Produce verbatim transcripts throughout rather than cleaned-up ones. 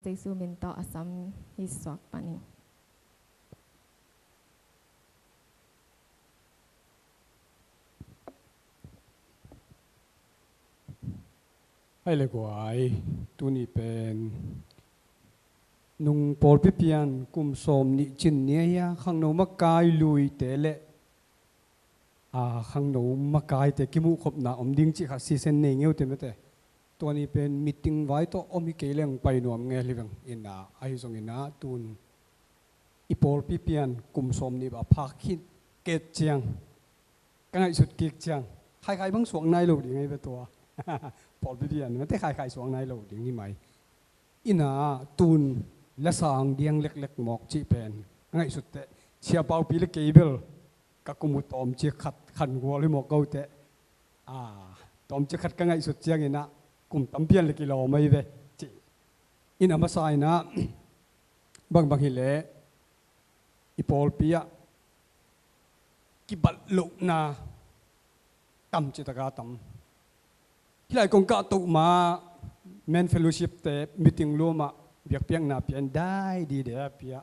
Jesu min tawh a sam hi suak panin. Hai le guai, tuni pen nung pawlpi pian kum sawm nih cin ni ahi a, khangno makai luite le a, khangno makaite kimuhkhopna om ding cih khat sisen nei ngeu te mete. Tua ni pen meeting vai tawh om hi kei leng pai nuam ngel hi veng. Ina, ahi zongina tun i pawlpi pian kum sawm nih bah phak khit ket ciang, ka ngaihsut kik ciang, khaikhai bang suak nai lo ding ahi ve tua. Pawlpi pian mete khaikhai suak nai lo ding hi mai. Ina tun lasang diang leklek mawk cih pen ka ngaihsut teh, siapaupi le kei bel ka kum uh tawmcik khat khan gual hi mawk ko teh. A, tawmcik khat ka ngaihsut ciangina kum tampian le kilawm ahi ve ci. Ina masa ina bangbang hileh i pawlpi ah kibat lohna tam citaka tam. Hilai kong kahtoh ma men fellowship te meeting lua mah biakpiakna pian dai dide a pia.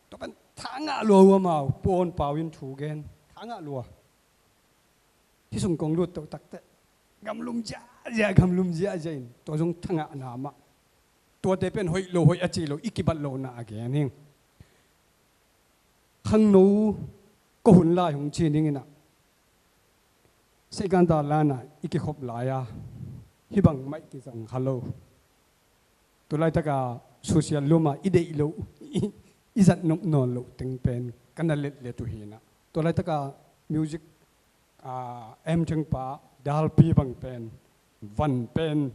Tua pen thangah lua uh amau puan pau in thu gen thangah lua. Hi sung kong lut toh takteh gamlum ziahziah gamlum ziahziah in tua zong thangahna mah. Tuate pen hoih lo hoih a ci lo i kibat lohna a gen hing. Khangno ko hun lai hong ci ning ina. Seikanta lana i kikhop lai-a hibang maih kizang kha lo. Tulaitaka social luma i deih loh i, i zat nop nawn loh teng pen ka na letlet uh hina. Tulaitaka music a, em thengpa dalpi bang pen van pen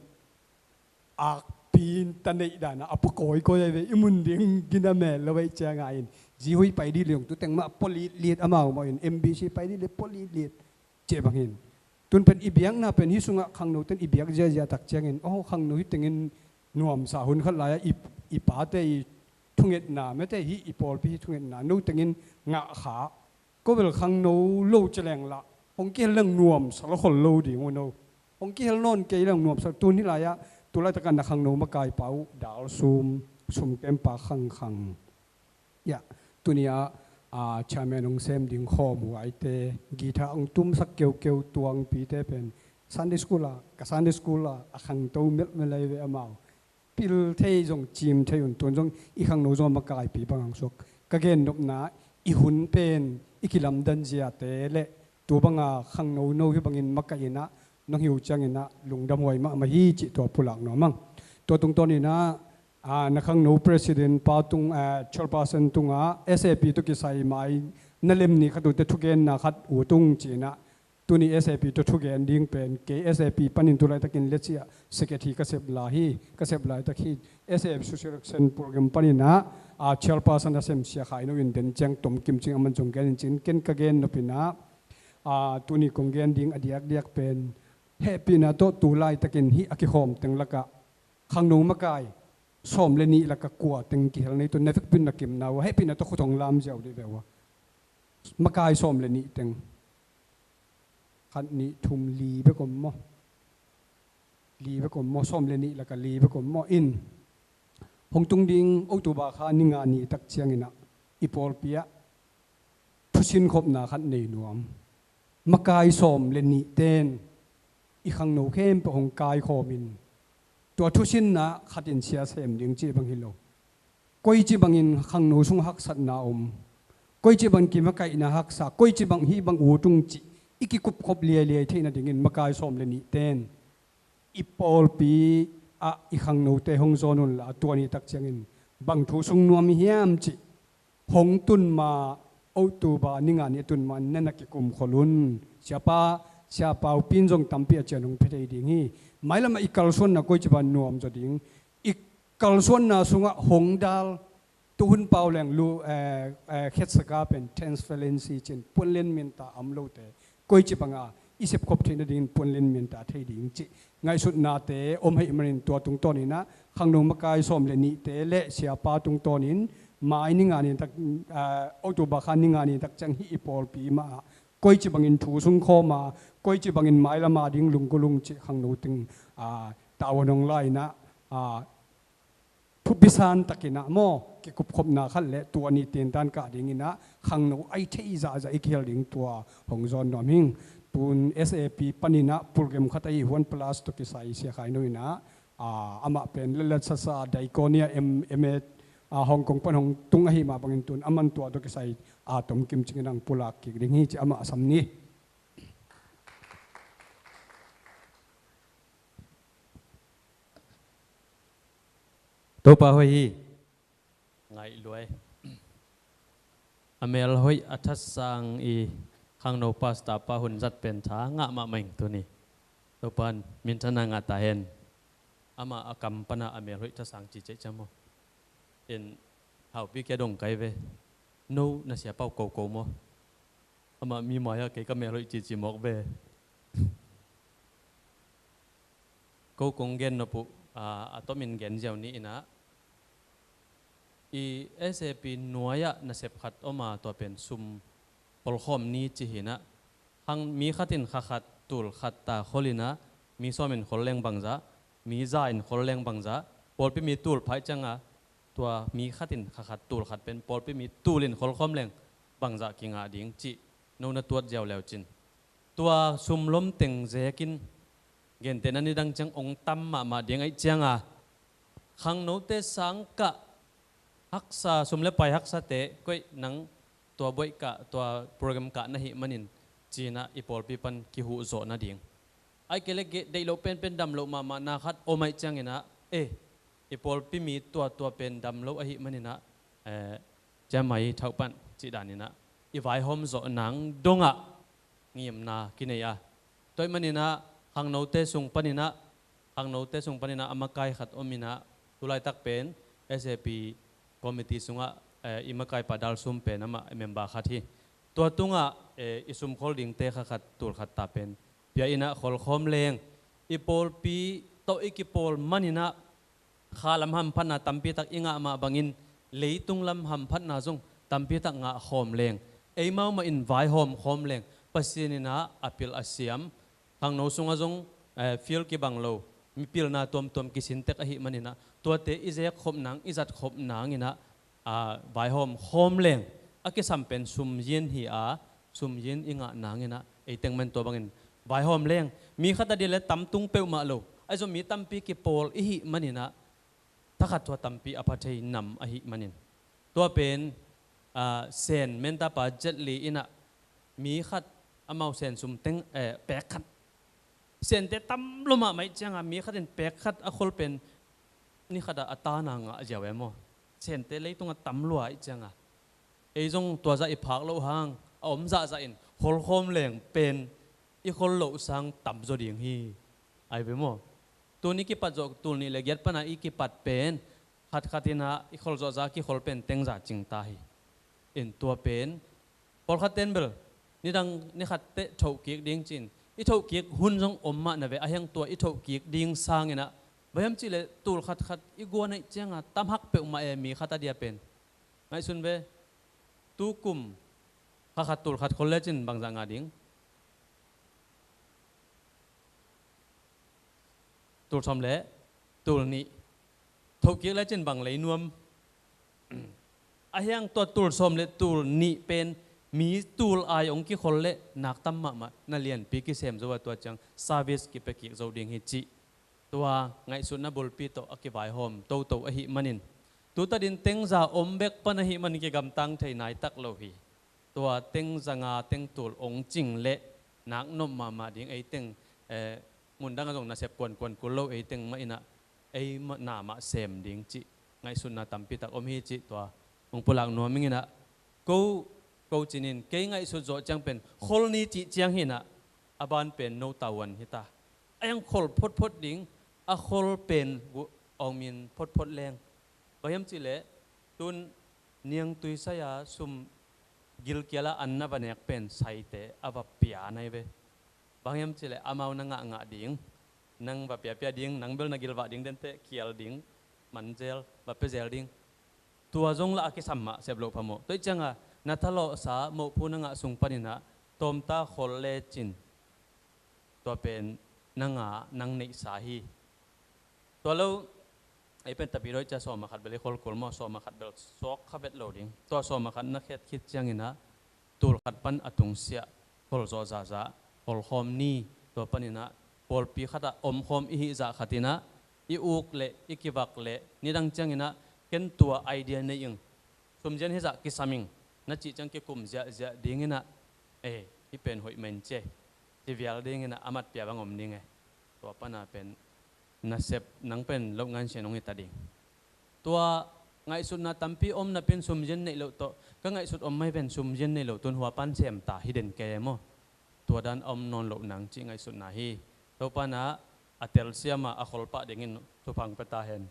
akpi in ta neih dana a pua kawikawi ai ve i mun ding gina mel lo ai cianga in zi hui pai dih liong tu teng mah pua litlit amau mah in M B C pai dih le pua litlit. Cia bangin tun pen i biakna pen hi sungah khangno ten i biak ziazia tak ciangin aw khangno hi tengin nuamsa hun khat lai-ah i, i pate i thungetna mete hi i pawlpi hi thungetna no tengin ngah kha. Ko bel khangno lo ci leng lah hong kihel leng nuamsa lo khol lo ding uh no. Hong kihel nawn kei leng nuamsa tun hi lai-ah tulaitaka na khangno makai pa uh dal sum sum kempa khangkhang. Ya, tuni-ah a, chairman hong sem ding khawm huaite guitar hong tumsak keukeu tuangpite pen Sunday school ah ka Sunday school ah a khangto melhmel ai ve amau. Pil thei zong cim thei un tun zong i khangno zong a makaipi bang hong suak ka gennopna i hun pen i kilamdan ziate le tu banga khangno no hi bangin makaihina nong hiu ciangina lungdam huai mahmah hi cih tua pulak nuam ang. Tua tungtawninah a, na khangno president pa tung a, chairperson tunga S A P tu kisai mai na lem ni khat ute thugenna khat u tung cina tuni S A P tu thugen ding pen kei S A P panin tulaitakin lecia secretary ka sep lai hi ka sep laitak hi S A P social action program paninah a, chairperson a sem sia khai no in den ciang tom kim cing a man zong gen in cin ken ka gen nopinah a, tuni kong gen ding a diakdiak pen hehpihna tawh tulaitakin hi a kikhawm teng lakah khangno makai sawm le nih laka kua teng kihel nei tun na vekpin na kimna uh hehpihna tawh khut hong lam ziau dih ve uh a makai sawm le nih teng khat nih thum li bek om maw? Li bek om maw? Sawm le nih laka li bek om maw? In hong tung ding October kha ni nga ni tak cianginah i pawlpi ah thusin khopna khat nei nuam. Makai sawm le nih ten i khangno khempeuh hong kaikhawmin tua thusinna khatin sia sem ding cih bang hi lo. Koici bangin khangno sung haksatna om, koici bangin kimakaihna haksa, koici bang hih bang u tung cih i kikupkhop liailiai theih nadingin makai sawm le nih ten i pawlpi ah i khangnote hong zawn unla tua ni tak ciangin bang thu sung nuam i hiam cih hong tun ma October ni nga ni a tun ma na na kikumkhol un. Siapa, siapa upin zong tampi a cian hong pia thei ding hi. Mailamah i kalsuanna koici bang nuam zaw ding, i kalsuanna sungah hong dal tuhun pau leng lu, eh, eh, khetsaka pen transparency cin puanlen minta am lote koici banga i sepkhop theih nadingin puanlen minta thei ding cih ngaihsutnate om heih manin tua tungtawninah khangno makai sawm le nihte le siapa tungtawnin mai ni nga ni tak, eh, October kha ni nga ni tak ciang hih i pawlpi mah ah koici bangin thu sung khawma koici bangin mailama ding lungkulung cih khangno ting, ah, tavuan hong la inah, ah, thupisan takin ah maw, kikupkhopna khat le tua ni tentan kah dingin ah khangno ai thei zahzah i kihel ding tua hong zawn nuam hing. Tun S A P panin ah program khat ahi Huan Plus tawh kisai Sia Khai No in ah, ah, amah pen latlatsasa Diaconia M-, M A, ah, Hong Kong pan hong tung ahi mah bangin tun aman tua tawh kisai, ah, tomkim cingin ang pulak kik ding hi ci amah a sam ni. Topa hoih hi. Ngaihluai. A melhoih a thatsang i khangno pastor pa hun zat pen tha ngah mahmah ing tuni. Topan minthanna ngah ta hen. Amah a kam pana a melhoih thatsang ci cei cam maw. In haupi kia dong kai ve. No na sia pau koko maw. Amah mi mai-ah kei ka melhoih cici mawk ve. Ko kong gen nop uh, a, a tomin gen ziau ni in ah. I S A P nuai-ah nasep khat om a, tua pen sum holkhawm ni ci hi in ah. Hang mi khat in kha khat tul khat ta khol in ah, mi sawm in khol leng bangzah, mi za in khol leng bangzah, pawlpi mi tul phaih ciang a, tua mi khat in kha khat tul khat pen pawlpi mi tul in kholkhawm leng bangzah kingah ding cih no na tuat ziau leu cin. Tua sum lom teng zekin gentehna nidang ciang ong tam mahmah ding ahih ciang a, khangnote sang kah haksa, sum le pai haksate koih nang tua buaih kah, tua program kah na hih manin ci in ah i pawlpi pan kihuh zawh nading. Ahih kei leh deih loh penpen dam loh mahmahna khat om ahih ciangin ah, eh, i pawlpi mi tua tua pen dam lo ahih manin ah, eh, ciamai thauh pan cih danin ah i vaihawm zawh nang dongah ngimna kinei a. Tua ahih manin ah khangnote sung panin ah, khangnote sung panin ah a makai khat om in ah, tu laitak pen S A P committee sungah, eh, i makaipa Dal Sum pen amah member khat hi. Tua tungah, eh, i sumkhol dingte kha khat tul khat ta pen pia in ah kholkhawm leng, i pawlpi tawh i kipawl manin ah kha lam hamphatna tampi tak i ngah mah bangin leitung lam hamphatna zong tampi tak ngah khawm leng, eimau mah in vaihawm khawm leng, Pasian in ah a pil a siam, khangno sungah zong, eh, field kibang lo, mipilna tuamtuam kisin tek ahih manin ah, tuate i zek khop nang, i zat khop nangin ah, ah, vaihawm khawm leng, a kisam pen sum yin hi a, sum yin i ngah nangin ah, ei teng mah in tua bangin vaihawm leng, mi khat a dia le tam tung peuhmah lo, ahi zong mi tampi kipawl i hih manin ah, thakhat tua tampi a pha thei nam ahih manin. Tua pen, ah, Sen mentapa Jet Li in ah mi khat amau Sen sum teng, eh, pek khat. Sente tam lo mahmah ahih ciang a mi khat in pek khat a khol pen ni khat ah a tana ngah ziau e maw. Sente leitung ah tam lua ahih ciang a. Ei zong tua zah i phak loh hang, a om zahzah in kholkhawm leng pen i khol loh sang tam zaw ding hi. Ai ve maw? Tun i kipat zawh tul nih le giat pana i kipat pen khatkhat in ah i khol zawh zah kikhol pen tengza cing ta hi. In tua pen pawlkhat ten bel nidang nikhat teh thoh kik ding cin, i thoh kik hun zong om mah na ve, a hiang tua i thoh kik ding sangin ah, bang hiam cih leh tul khatkhat i guan ahih ciang a tam hak peuhmah e mi khat a dia pen. Ngaihsun ve, tu kum kha khat tul khat khol lecin bangzah ngah ding? Tul sawm le tul nih. Thoh kik lecin bang lei nuam? A hiang tua tul sawm le tul nih pen mi tul ai ong kikhol le nak tam mahmah, na lianpi kisem zo a, tua ciang service kipia kik zo ding hi cih tua ngaihsutna bulpi tawh a kivaihawm toto ahih manin, tu tadin tengza om bek pan ahih manin kigamtang thei nai tak lo hi. Tua tengza nga teng tul ong cing leh nak nop mahmah ding, ei teng, eh, mundang a zong nasep kuankuan kul lo ei teng mah in ah, ei mah na mah sem ding cih ngaihsutna tampi tak om hi cih tua hong pulak nuam ing in ah, ko, ko cinin kei ngaihsut zawh ciang pen khol ni cih ciang hi in ah, a ban pen no tawan hi ta. A hiang khol photphot ding, a khol pen gu-, awng min photphot leng. Bang hiam cih leh tun niangtui sai-a sum gilkial a an na va nek pen saite a va pia nai ve. Bang hiam cih leh amau na ngahngah ding, nang va piapia ding, nang bel na gilvah ding dente kial ding, man zel, va pia zel ding. Tua zong lah a kisam mah sep loh phamawh. Tua ih ciang a na thalawhsa mohphu na ngah sung panin ah tawmta khol lecin tua pen na ngah, nang neihsa hi. Tua lo, Ei pen tapidawi cia sawm a khat bel i khol kul maw, sawm a khat bel sawk kha vet lo ding. Tua sawm a khat na khet khit cianginah tul khat pan a tungsiah khol zawh zahzah holkhawm ni. Tua paninah pawlpi khatah omkhawm i hih zah khatinah i uk leh i kivak leh nidang cianginah ken tua idea nei ing, sumzian hizah kisam ing na cih ciang kikum ziahziah dinginah, e, hih pen hoih mah in ci e, ci vial dinginah a matpia bang om ding e. Tua pana pen nasep nang pen loh ngansian hong hi ta ding. Tua ngaihsutna tampi om napi in sumzian neih loh tawh ka ngaihsut om mai pen sumzian neih loh tun hua pan sem ta hi den kei e maw. Tua dan a om nawn loh nang cih ngaihsutna hi. Topa na a telsiam a a kholpah dingin thupha pia ta hen.